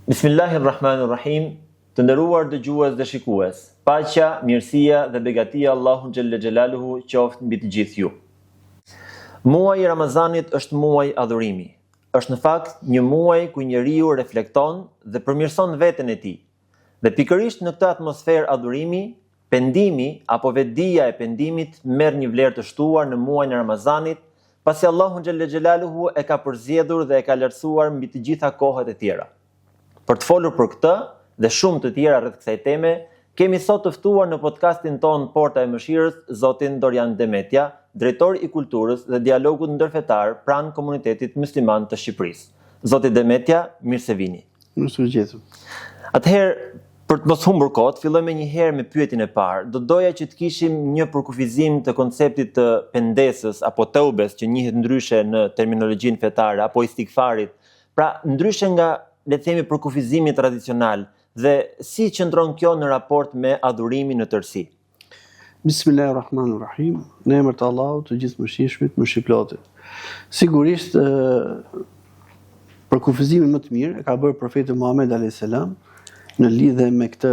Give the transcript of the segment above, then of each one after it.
Bismillahirrahmanirrahim. Të nderuar dëgjues dhe shikues, paqja, mirësia dhe begatia e Allahut xhelle xhelaluhu qoftë mbi të gjithë ju. Muaji i Ramazanit është muaj adhurimi. Është në fakt një muaj ku njeriu reflekton dhe përmirëson veten e tij. Dhe pikërisht në këtë atmosferë adhurimi, Pendimi apo vetëdija e pendimit merr një vlerë të shtuar në muajin e Ramazanit, pasi Allahu xhelle xhelaluhu e ka përzgjedhur dhe e ka lartësuar mbi të gjitha kohët e tjera. Për të folur për këtë dhe shumë të tjera rreth kësaj teme, kemi sot të ftuar në podcastin tonë Porta e Mëshirës zotin Dorian Demetja, drejtor i Kulturës dhe Dialogut Ndërfetar pranë Komunitetit Mysliman të Shqipërisë. Zoti Demetja, mirë se vini. Mirë se ju gjetëm. Atëherë, për të mos humbur kohë, të fillojmë menjëherë me pyetjen e parë. Do doja që të kishim një përkufizim të konceptit të pendesës apo teubes që njihet ndryshe në terminologjinë fetare apo istigfarit. Pra, ndryshe nga le të themi përkufizimi tradicional dhe si qëndron kjo në raport me adhurimin në tërësi. Bismillahirrahmanirrahim. Në emër të Allahut, të gjithëmëshirshmit, mëshirëplotit. Sigurisht ë përkufizimin më të mirë e ka bërë profeti Muhammed alayhis salam në lidhje me këtë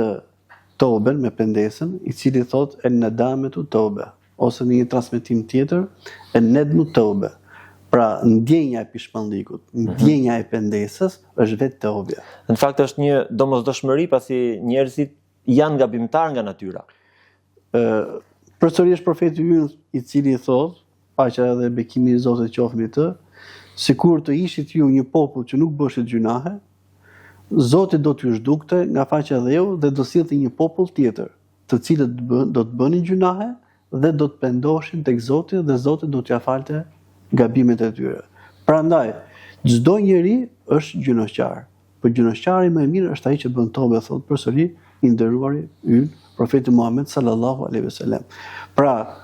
toben, me pendesën, i cili thotë en nadametu tobe ose në një transmetim tjetër en nedmu tobe. Pra ndjenja e pishmanllikut, mhm. ndjenja e pendesës është vetë tobja. Në fakt është një domosdoshmëri pasi njerëzit janë gabimtarë nga natyra. Ë përsëri është profeti ynë i cili thotë, paqja dhe bekimi i Zotit qoftë mbi të, sikur të ishit ju një popull që nuk bëshit gjynahe, Zoti do t'ju zhdukte nga faqja e dheut dhe do sillte një popull tjetër, të cilët do të bënin gjynahe dhe do të pendoheshin tek Zoti dhe Zoti do t'ia falte gabimet e tyre. Prandaj, çdo njeri është gjynahqar. Po gjynahqari më i mirë është ai që bën tobe, thotë përsëri i nderuari ynë, profeti Muhammed sallallahu alaihi wasallam. Pra,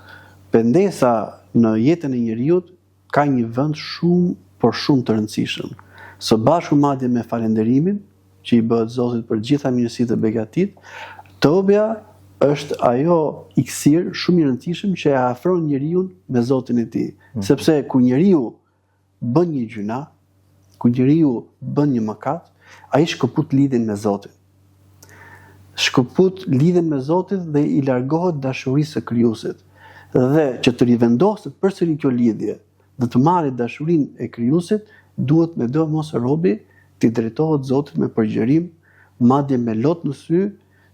pendesa në jetën e njeriut ka një vend shumë, por shumë të rëndësishëm. Së bashku madje me falënderimin që i bëhet Zotit për të gjitha mirësitë dhe begatitë, tobja është ajo iksir shumë i rëndësishëm që e afron njeriun me Zotin e tij. Mm -hmm. Sepse kur njeriu bën një gjynah, kur njeriu bën një mëkat, ai shkëput lidhjen me Zotin. Shkëput lidhjen me Zotin dhe i largohet dashurisë së Krijuesit. Dhe që të rivendoset përsëri kjo lidhje dhe të marrë dashurinë e Krijuesit, duhet medoemos robi t'i drejtohet Zotit me përgjërim, madje me lot në sy,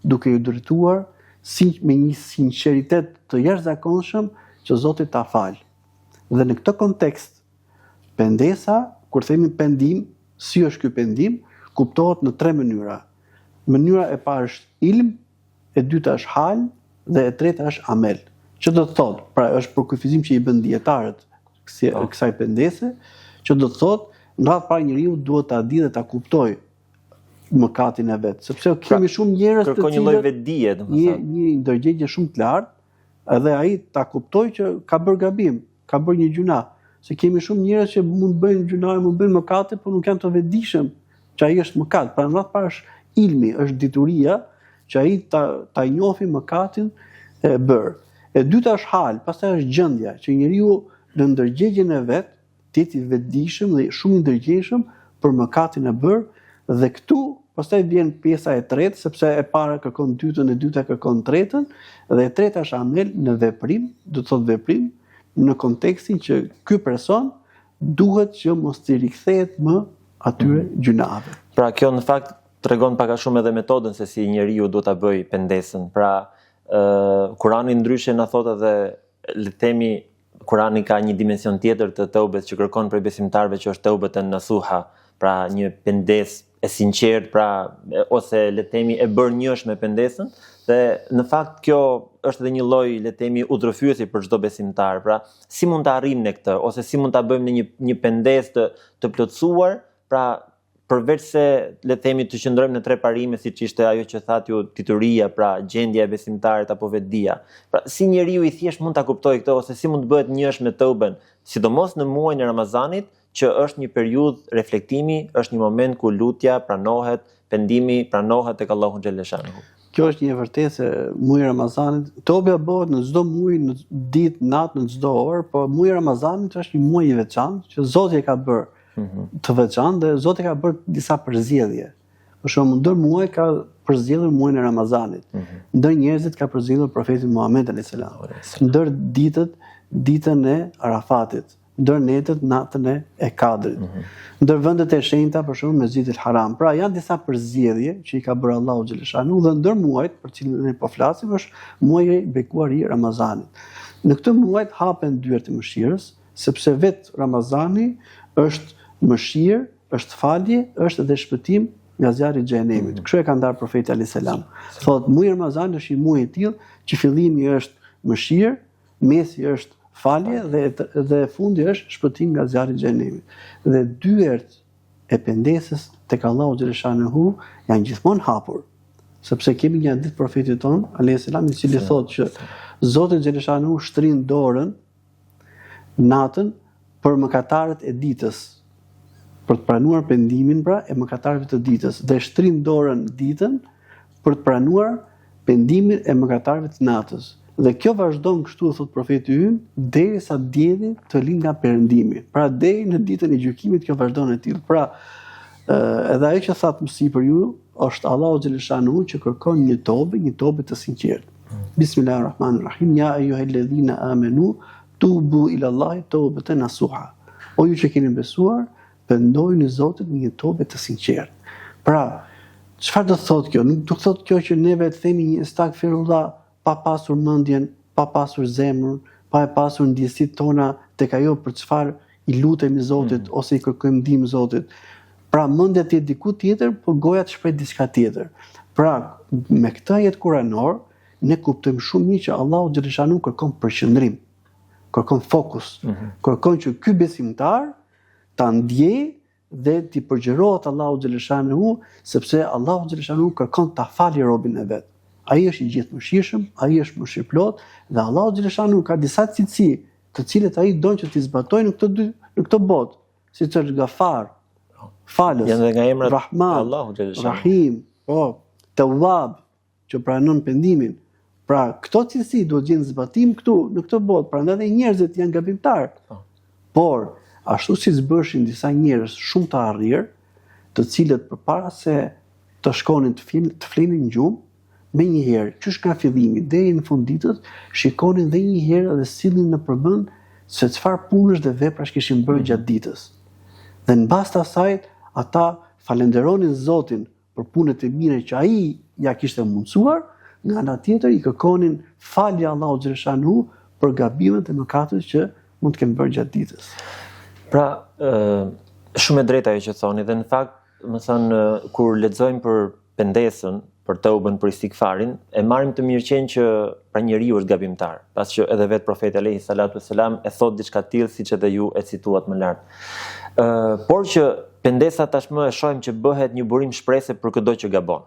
duke iu drejtuar si me një sinqeritet të jashtëzakonshëm që Zoti ta falë. Dhe në këtë kontekst, pendesa, kur themi pendim, si është ky pendim, kuptohet në tre mënyra. Mënyra e parë është ilm, e dyta është hal dhe e treta është amel. Që do të thotë, pra është përkufizim që i bën dijetarët kësaj, po. kësaj pendese, që do të thotë, në radhë parë njeriu duhet ta di dhe ta kuptojë mëkatin e vet, sepse pra, kemi shumë njerëz të cilët kërkon një lloj vetëdije, domethënë. Një një ndërgjegje shumë të lartë, Edhe ai ta kuptojë që ka bërë gabim, ka bërë një gjynah. Se kemi shumë njerëz që mund të bëjnë gjynah, mund të bëjnë mëkate, por nuk janë të vetëdijshëm që ai është mëkat. Pra në radhë parë është ilmi, është dituria që ai ta ta njohë mëkatin e bërë. E dyta është hal, pastaj është gjendja që njeriu në ndërgjegjen e vet të jetë i vetëdijshëm dhe shumë i ndërgjegjshëm për mëkatin e bërë dhe këtu pastaj vjen pjesa e tretë sepse e para kërkon dytën, e dyta kërkon tretën dhe e treta është amel në veprim, do të thotë veprim në kontekstin që ky person duhet që mos t'i rikthehet më atyre mm. gjynaheve. Pra kjo në fakt tregon pak a shumë edhe metodën se si njeriu duhet ta bëjë pendesën. Pra ë Kurani ndryshe na thotë edhe le të themi Kurani ka një dimension tjetër të teubes që kërkon prej besimtarëve që është teubeten nasuha, pra një pendesë e sinqertë, pra ose le të themi e bërë njësh me pendesën dhe në fakt kjo është edhe një lloj le të themi udhërrëfyesi për çdo besimtar. Pra, si mund ta arrijmë ne këtë ose si mund ta bëjmë ne një një pendesë të të plotësuar, pra përveç se le të themi të qëndrojmë në tre parime siç ishte ajo që thatë ju dituria, pra gjendja e besimtarit apo vetëdija. Pra si njeriu i thjeshtë mund ta kuptojë këtë ose si mund të bëhet njësh me teuben, sidomos në muajin e Ramazanit, që është një periudhë reflektimi, është një moment ku lutja pranohet, pendimi pranohet tek Allahu xhelleshanuhu. Kjo është një e vërtetë se muaji i Ramazanit, teubja bëhet në çdo muaj, në ditë, natë, në çdo orë, por muaji i Ramazanit është një muaj i veçantë që Zoti e ka bërë mm -hmm. të veçantë dhe Zoti ka bërë disa përzgjedhje. Për shembull, ndër muaj ka përzgjedhur muajin e Ramazanit. Mm -hmm. Ndër njerëzit ka përzgjedhur profetin Muhammed alayhis salam. Ndër ditët, ditën e Arafatit, ndër netët natën e e Kadrit. Mm -hmm. Ndër vendet e shenjta, për shembull, Mesxhidil Haram. Pra janë disa përzgjedhje që i ka bërë Allahu xheleshanuhu dhe ndër muajt për cilin ne po flasim është muaji i bekuar i Ramazanit. Në këtë muaj hapen dyert e mëshirës, sepse vetë Ramazani është mëshirë, është falje, është dhe shpëtim nga zjarri i xhehenemit. Mm. Kështu e ka ndarë profeti alayhis salam. Thotë muaji i Ramazanit është një muaj i tillë që fillimi është mëshirë, mesi është falje dhe dhe fundi është shpëtim nga zjarri i xhehenemit. Dhe dyert e pendesës tek Allahu xheleshanuhu janë gjithmonë hapur. Sepse kemi një hadith profetit tonë alayhis salam i cili thotë që Zoti xheleshanuhu shtrin dorën natën për mëkatarët e ditës, për të pranuar pendimin pra e mëkatarëve të ditës dhe shtrin dorën ditën për të pranuar pendimin e mëkatarëve të natës. Dhe kjo vazhdon kështu thotë profeti ynë derisa dielli të lind nga perëndimi. Pra deri në ditën e gjykimit kjo vazhdon e tillë. Pra edhe ajo që thatë më sipër ju është Allahu xheleshanuhu që kërkon një tobe, një tobe të sinqertë. Bismillahirrahmanirrahim. Ja ejuhelledhina amenu tubu ila Allahi teubeten nasuha. O ju që keni besuar, pendojuni Zotit me një tobe të sinqertë. Pra, çfarë do të thotë kjo? Nuk do të thotë kjo që neve të themi një estagfirullah pa pasur mendjen, pa pasur zemrën, pa e pasur ndjesitë tona tek ajo për çfarë i lutemi Zotit mm. ose i kërkojmë ndihmë Zotit. Pra mendja të jetë diku tjetër, po goja të shpreh diçka tjetër. Pra, me këtë ajet kuranor ne kuptojmë shumë mirë që Allahu xheleshanuhu kërkon përqendrim, kërkon fokus, mm -hmm. kërkon që ky besimtar ta ndjejë dhe t'i përgjërohet Allahut xheleshanuhu, sepse Allahu xheleshanuhu kërkon ta fali robin e vet. Ai është i gjithëmëshirshëm, ai është mëshirëplotë dhe Allahu xheleshanuhu ka disa cilësi të cilët ai don që t'i zbatojë në këtë dy, në këtë botë, siç është Gafar, falës, janë dhe nga emrat Rahman, Allahu xheleshanuhu, Rahim, po, Tewwab, që pranon pendimin. Pra, këto cilësi duhet të gjejnë zbatim këtu, në këtë botë, prandaj dhe njerëzit janë gabimtarë. Po. Por, ashtu siç bëshin disa njerëz shumë të arrirë, të cilët përpara se të shkonin të, fil, të flinin në gjumë, menjëherë, qysh nga fillimi deri në fund ditës, shikonin dhe një herë dhe sillnin nëpër mend se çfarë punësh dhe veprash kishin bërë mm. gjatë ditës. Dhe në bazë të asaj, ata falenderonin Zotin për punët e mira që ai ia kishte mundësuar, nga ana tjetër i kërkonin falje Allahut xheleshanuhu për gabimet e mëkatet që mund të kenë bërë gjatë ditës. Pra, ë shumë e drejtë ajo që thoni dhe në fakt, domethënë kur lexojmë për pendesën, për teubën, për istigfarin, e marrim të mirëqenë që pra njeriu është gabimtar, pasi që edhe vetë profeti alayhi salatu wasalam e thotë diçka të tillë siç edhe ju e cituat më lart. Ë, por që pendesa tashmë e shohim që bëhet një burim shprese për këdo që gabon.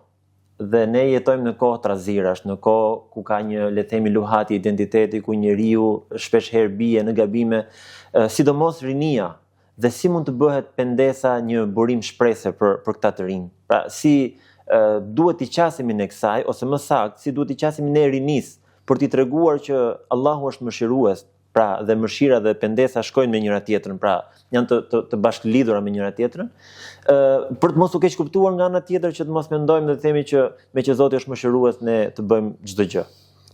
Dhe ne jetojmë në kohë trazirash, në kohë ku ka një le të themi luhatje identiteti, ku njeriu shpesh herë bie në gabime, sidomos rinia, dhe si mund të bëhet pendesa një burim shprese për për këta të rinj? Pra, si e, duhet t'i qasemi ne kësaj ose më saktë, si duhet t'i qasemi ne rinisë për t'i treguar që Allahu është mëshirues, pra dhe mëshira dhe pendesa shkojnë me njëra tjetrën, pra janë të të, të bashkëlidhura me njëra tjetrën. Ë për të mos u keqkuptuar nga ana tjetër që të mos mendojmë dhe të themi që meqë Zoti është mëshirues ne të bëjmë çdo gjë.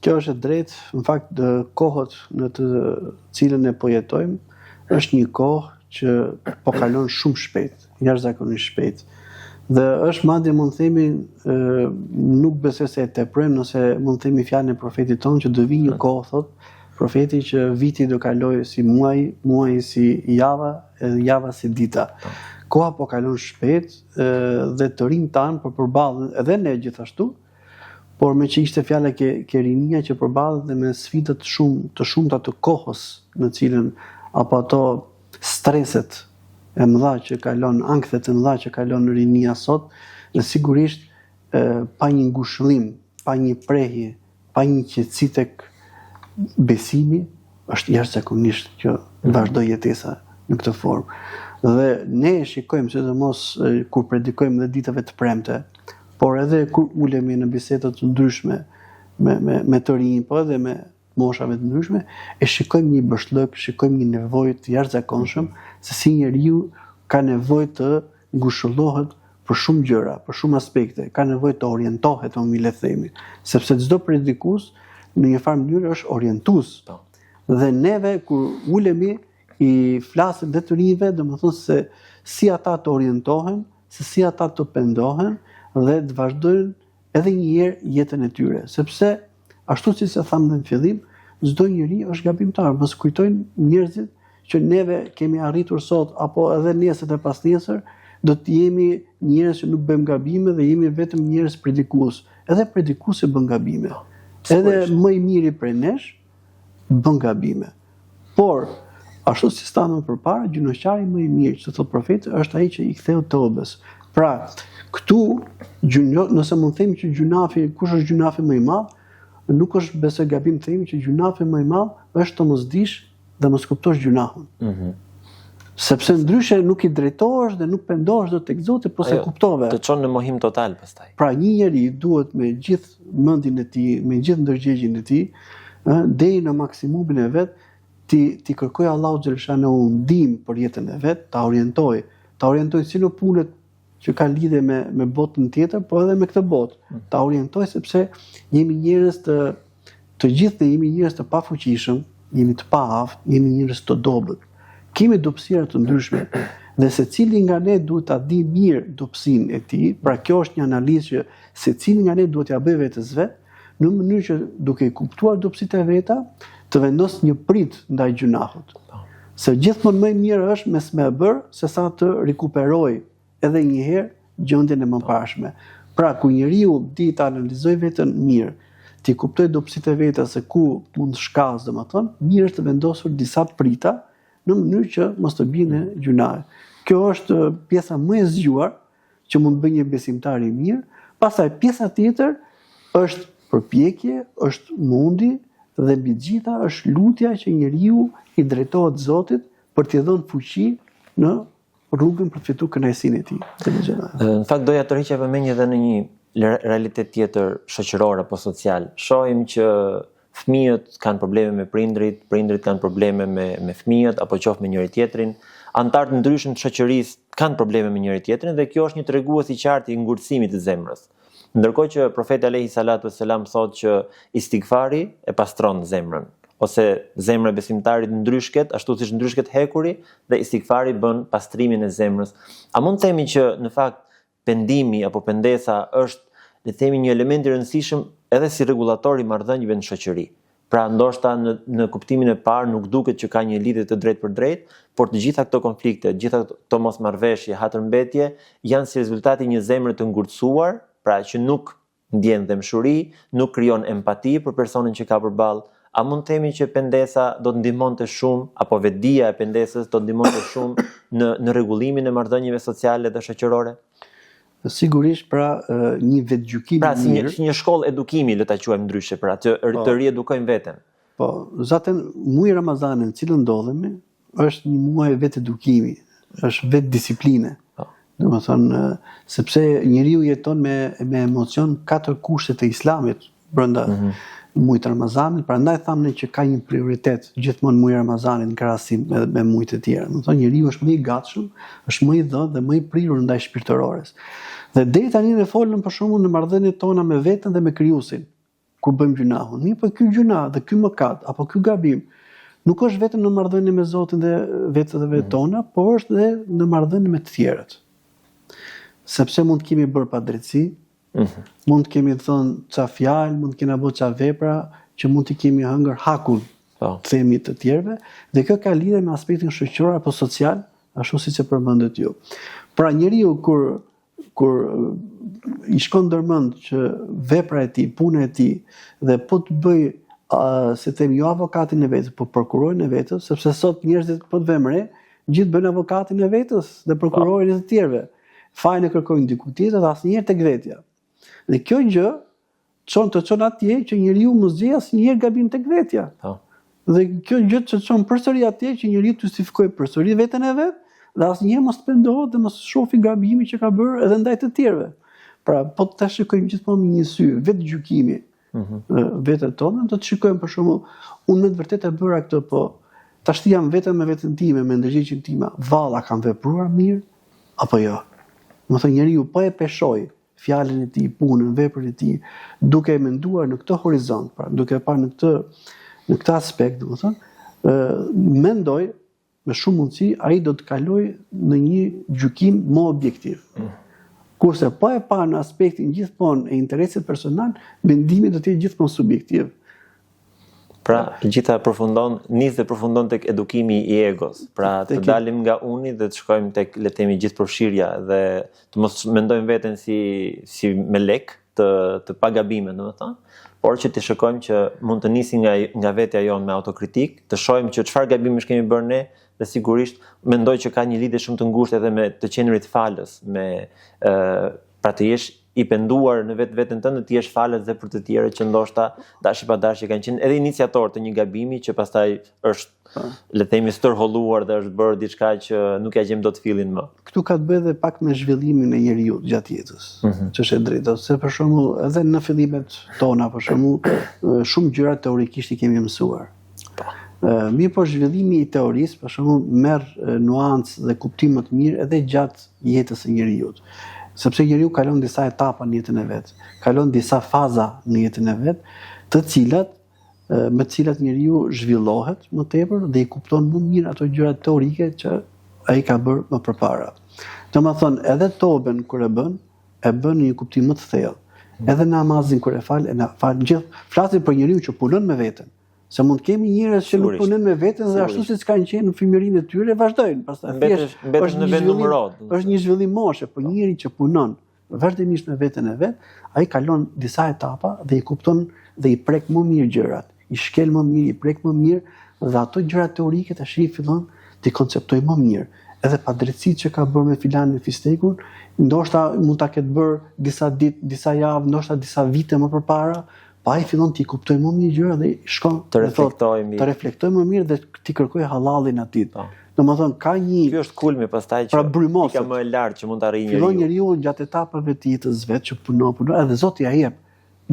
Kjo është e drejtë, në fakt kohët në të cilën ne po jetojmë është një kohë që po kalon shumë shpejt, jashtëzakonisht shpejt. Dhe është madje mund të themi nuk besoj se e teprojmë nëse mund të themi fjalën e profetit tonë që do vijë një kohë thotë profeti që viti do kalojë si muaj, muaji si java, edhe java si dita. Po. Koha po kalon shpejt dhe të rinjtë tanë po përballen edhe ne gjithashtu, por meqë ishte fjala ke, ke rinia që përballet dhe me sfidat shumë të shumta të kohës në cilën apo ato streset e mëdha që kalon, ankthet e mëdha që kalon rinia sot, dhe sigurisht e, pa një ngushëllim, pa një prehje, pa një qetësi tek besimi, është jashtëzakonisht që vazhdojë jetesa në këtë formë. Dhe ne e shikojmë sidomos kur predikojmë dhe ditëve të premte, por edhe kur ulemi në biseda të ndryshme me me me të rinj, po edhe me moshave të ndryshme, e shikojmë një boshllëk, shikojmë një nevojë të jashtëzakonshëm se si njeriu ka nevojë të ngushëllohet. për shumë gjëra, për shumë aspekte, ka nevojë të orientohet më mirë le të themi, sepse çdo predikues në një farë mënyrë është orientues. Po. Dhe neve kur ulemi i flasim dhe të rinjve, domethënë se si ata të orientohen, se si ata të pendohen dhe të vazhdojnë edhe një herë jetën e tyre, sepse ashtu siç e thamë në fillim, çdo njeri është gabimtar, mos kujtojnë njerëzit që neve kemi arritur sot apo edhe nesër dhe pasnesër do të jemi njerëz që nuk bëjmë gabime dhe jemi vetëm njerëz predikues. Edhe predikuesi bën gabime. Po, edhe më i miri prej nesh bën gabime. Por, ashtu si thamë më përpara, gjynahqari më i mirë, që thotë profeti, është ai që i kthehet tobes. Pra, këtu, gjyno, nëse mund të themi që gjynafi, kush është gjynafi më i madh, nuk është besoj gabim të themi që gjynafi më i madh është të mos dish dhe mos kuptosh gjynahun. Mm -hmm. Sepse ndryshe nuk i drejtohesh dhe nuk pendohesh dot tek Zoti, po s'e kuptove. Të çon në mohim total pastaj. Pra një njeri duhet me gjithë mendjen e tij, me gjithë ndërgjegjen e tij, ë deri në maksimumin e vet, t'i t'i kërkojë Allahut xheleshanuhu ndihmë për jetën e vet, ta orientojë, ta orientojë si në punët që ka lidhje me me botën tjetër, po edhe me këtë botë. Mm. Ta orientojë sepse jemi njerëz të të gjithë ne jemi njerëz të pafuqishëm, jemi të paaftë, jemi njerëz të dobët. Kemi dobësira të ndryshme dhe secili nga ne duhet ta di mirë dobësinë e tij. Pra kjo është një analizë që secili nga ne duhet t'ia bëjë vetes vet, në mënyrë që duke i kuptuar dobësitë e veta, të vendosë një pritë ndaj gjynahut. Po. Se gjithmonë më e mirë është mos me e bërë se sa të rikuperojë edhe një herë gjendjen e mëparshme. Pra kur njeriu di ta analizojë veten mirë, t'i kuptojë dobësitë e veta se ku mund të shkasë, domethënë, mirë është të vendosur disa prita në mënyrë që mos të bijë në gjynahe. Kjo është pjesa më e zgjuar që mund të bëjë një besimtar i mirë, pastaj pjesa tjetër është përpjekje, është mundi dhe mbi të gjitha është lutja që njeriu i drejtohet Zotit për t'i dhënë fuqi në rrugën për të fituar kënaqësinë e tij. Në fakt doja të tërhiqja vëmendjen edhe në një realitet tjetër shoqëror apo social. Shohim që fëmijët kanë probleme me prindrit, prindrit kanë probleme me me fëmijët apo qoftë me njëri tjetrin, anëtarë të ndryshëm të shoqërisë kanë probleme me njëri tjetrin dhe kjo është një tregues i qartë i ngurtësimit të zemrës. Ndërkohë që profeti alayhi salatu selam thotë që istigfari e pastron zemrën ose zemra e besimtarit ndryshket ashtu siç ndryshket hekuri dhe istigfari bën pastrimin e zemrës. A mund të themi që në fakt pendimi apo pendesa është, le të themi, një element i rëndësishëm edhe si rregullator i marrëdhënieve në shoqëri. Pra, ndoshta në në kuptimin e parë nuk duket që ka një lidhje të drejtpërdrejtë, por të gjitha këto konflikte, të gjitha këto mosmarrëveshje, hatërmbetje janë si rezultat i një zemre të ngurtësuar, pra që nuk ndjen dhembshuri, nuk krijon empati për personin që ka përballë. A mund të themi që pendesa do të ndihmonte shumë apo vetëdija e pendesës do të ndihmonte shumë në në rregullimin e marrëdhënieve sociale dhe shoqërore? Sigurisht, pra një vetëgjykim pra, si një, si një shkollë edukimi, le ta quajmë ndryshe, pra të, po, të riedukojmë veten. Po, zaten muaji i Ramazanit në cilën ndodhemi, është një muaj vetedukimi, është vetëdisipline. Po. Domethënë, sepse njeriu jeton me, me emocion katër kushtet e islamit brenda mm -hmm. muajit të Ramazanit, prandaj thamë ne që ka një prioritet gjithmonë muaji i Ramazanit në krahasim me, me muajt e tjerë. Domethënë, njeriu është më i gatshëm, është më i dhënë dhe më i prirur ndaj shpirtërores. Dhe deri tani ne folëm për shembull në marrëdhëniet tona me veten dhe me krijuesin. kur bëjmë gjynahun. Mirëpo ky gjynah dhe ky mëkat apo ky gabim nuk është vetëm në marrëdhënie me Zotin dhe vetëve mm. tona, por është dhe në marrëdhënie me të tjerët. Sepse mund të kemi bërë padrejtësi, mm -hmm. mund të kemi thënë ca fjalë, mund të kemi bërë ca vepra që mund t'i kemi hëngër hakun, po. të themi të tjerëve, dhe kjo ka lidhje me aspektin shoqëror apo social, ashtu siç e përmendët ju. Pra njeriu kur kur i shkon ndërmend që vepra e tij, puna e tij dhe po të bëj uh, si them jo avokatin e vetes, po prokurorin e vetes, sepse sot njerëzit po të vëmë re, gjithë bëjnë avokatin e vetes dhe prokurorin e të tjerëve. Fajin e kërkojnë diku tjetër dhe asnjëherë tek vetja. Dhe kjo gjë çon të çon atje që njeriu mos gjejë asnjëherë gabim tek vetja. Po. Dhe kjo gjë të çon përsëri atje që njeriu të justifikojë përsëri veten e vet dhe asnjëherë mos të pendohet dhe mos shohë gabimin që ka bërë edhe ndaj të tjerëve. Pra, po ta shikojmë gjithmonë me një sy vetëgjykimi. Mm -hmm. veten tonë, do të shikojmë për shembull, unë me të vërtetë e bëra këtë, po tashti jam vetëm me veten time, me ndërgjegjen time, vallë a kam vepruar mirë apo jo? Domethënë njeriu po e peshoi fjalën e tij, punën, veprën e tij, duke e menduar në këtë horizont, pra duke e parë në këtë në këtë aspekt, domethënë, ë mendoj me shumë mundësi ai do të kalojë në një gjykim më objektiv. Mm. Kurse po e pa në aspektin gjithmonë e interesit personal, mendimi do të jetë gjithmonë subjektiv. Pra, gjitha përfundon, nis dhe përfundon tek edukimi i egos. Pra, të dalim nga uni dhe të shkojmë tek, le të themi, gjithëpërfshirja dhe të mos mendojmë veten si si melek të të pa gabime, domethënë, por që të shikojmë që mund të nisim nga nga vetja jonë me autokritikë, të shohim që çfarë gabimesh kemi bërë ne dhe sigurisht mendoj që ka një lidhje shumë të ngushtë edhe me të qenurit falës, me ë pra të jesh i penduar në vetveten tënde, të jesh falës dhe për të tjerët që ndoshta dashje pa dashje kanë qenë edhe iniciator të një gabimi që pastaj është po. le të themi stërholluar dhe është bërë diçka që nuk ia gjejmë dot fillin më. Këtu ka të bëjë edhe pak me zhvillimin e njeriut gjatë jetës. Mm -hmm. Që është e drejta, se për shembull edhe në fillimet tona për shembull shumë gjëra teorikisht i kemi mësuar. Po. Mirëpo zhvillimi i teorisë, për shembull, merr nuancë dhe kuptim më të mirë edhe gjatë jetës së njeriut. Sepse njeriu kalon disa etapa në jetën e vet, kalon disa faza në jetën e vet, të cilat me të cilat njeriu zhvillohet më tepër dhe i kupton më mirë ato gjëra teorike që ai ka bërë më përpara. Domethënë, edhe toben kur e bën, e bën në një kuptim më të thellë. Edhe namazin kur e fal, e na fal gjithë, flasim për njeriu që punon me veten. Se mund të kemi njerëz që nuk punojnë me veten dhe ashtu siç kanë qenë në fëmijërinë e tyre vazhdojnë. Pastaj thjesht mbetesh në vend numëro. Është një zhvillim moshe, po njeri që punon vazhdimisht me veten e vet, ai kalon disa etapa dhe i kupton dhe i prek më mirë gjërat, i shkel më mirë, i prek më mirë dhe ato gjëra teorike tash i fillon t'i konceptojë më mirë. Edhe padrejtësitë që ka bërë me filanin e fistekun, ndoshta mund ta ketë bërë disa ditë, disa javë, ndoshta disa vite më përpara, Po ai fillon t'i kuptojë më mirë gjërat dhe shkon të reflektojë mirë. Të reflektojë më mirë dhe t'i kërkojë hallallin atij. Po. Domethënë ka një Ky është kulmi pastaj që pra brymoset. Pika më e lartë që mund të arrijë njeriu. Fillon njeriu gjatë etapave të jetës vet që punon, punon, edhe Zoti ia jep.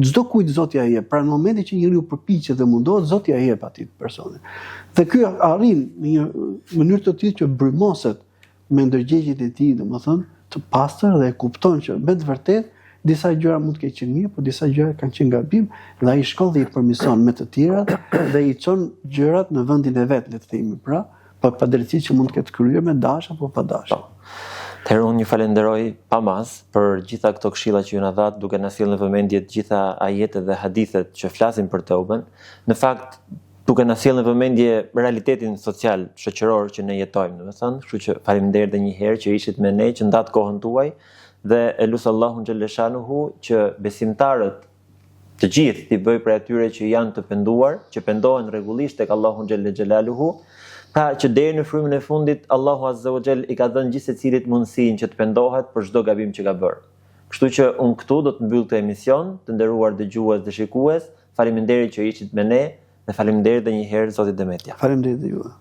Çdo kujt Zoti ia jep. Pra në momentin që njeriu përpiqet dhe mundohet, Zoti ia jep atij personi. Dhe ky arrin në një mënyrë të tillë që brymoset me ndërgjegjen e tij, domethënë, të pastër dhe e kupton që me të vërtetë disa gjëra mund të kenë qenë mirë, por disa gjëra kanë qenë gabim dhe ai shkon dhe i përmirëson me të tjerat dhe i çon gjërat në vendin e vet, le të themi, pra, pa padrejtësi që mund të ketë kryer me dashje apo pa dashje. Po. Atëherë unë ju falenderoj pa masë për gjitha këto këshilla që ju na dhatë, duke na sjellë në vëmendje të gjitha ajetet dhe hadithet që flasin për teuben. Në fakt, duke na sjellë në vëmendje realitetin social, shoqëror që ne jetojmë, domethënë, kështu që faleminderit edhe një herë që ishit me ne, që ndatë kohën tuaj dhe e lus Allahun xhelleshanuhu që besimtarët të gjithë t'i bëjë prej atyre që janë të penduar, që pendohen rregullisht tek Allahu xhelle xhelaluhu, pra që deri në frymën e fundit Allahu azza wa xhell i ka dhënë gjithsecilit mundësinë që të pendohet për çdo gabim që ka bërë. Kështu që unë këtu do të mbyll këtë emision, të nderuar dëgjues dhe shikues, Faleminderit që ishit me ne dhe faleminderit edhe një herë zotit Demetja. Faleminderit dhe juve.